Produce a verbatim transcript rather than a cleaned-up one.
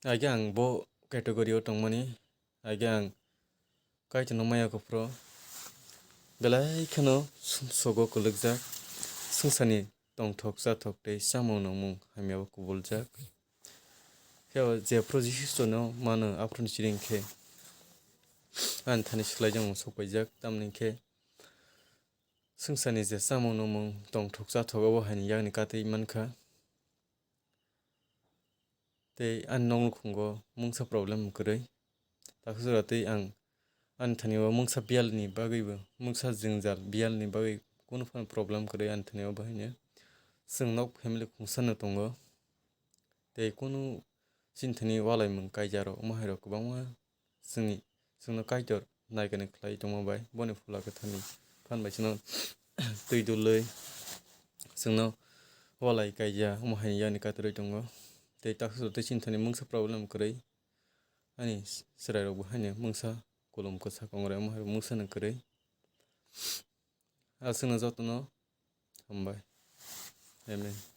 Age ang bo category o tongmani, age ang Kaitorno maya kuphuru belai kheno sum-, sogo kwlwkjak, swngcharni tongthok chathok tei chamung nungmung hamyao kubuljak. Phiya jephru Jisu no mano, aphuru ni siring khe ani thani swlaijakmung sok paijak, tamni khe swngcharni je chamung nungmung tongthok chathok obo haini yakni katwi mankha. Tei ani nok nukhungo mungsa problem kwrwi. Takhuksora tei ang ani thani o mungsa biyalni bagwibo, mungsa jwngjal biyalni bagwi kunu phano problem kwrwi ani thani o bahaino. Chwng nok family khungsano tongo. Tei kunu chini thani walaimung kaijarok, omo hairok kwbangma chwngni, chwngno Kaitor naikani khlai tongma bai, boni Phola Kwtharni phan bai chwngno twi dulwi chwngno walai kaija, omo hai yani katorwi tongo. Tei takhuksora tei chini thani mungsa problem kwrwi, ani chwrairokbo haino mungsa kulum kwsa kongrai, omo hai mungsa no kwrwi. Aswkno jotono hambai. Amen.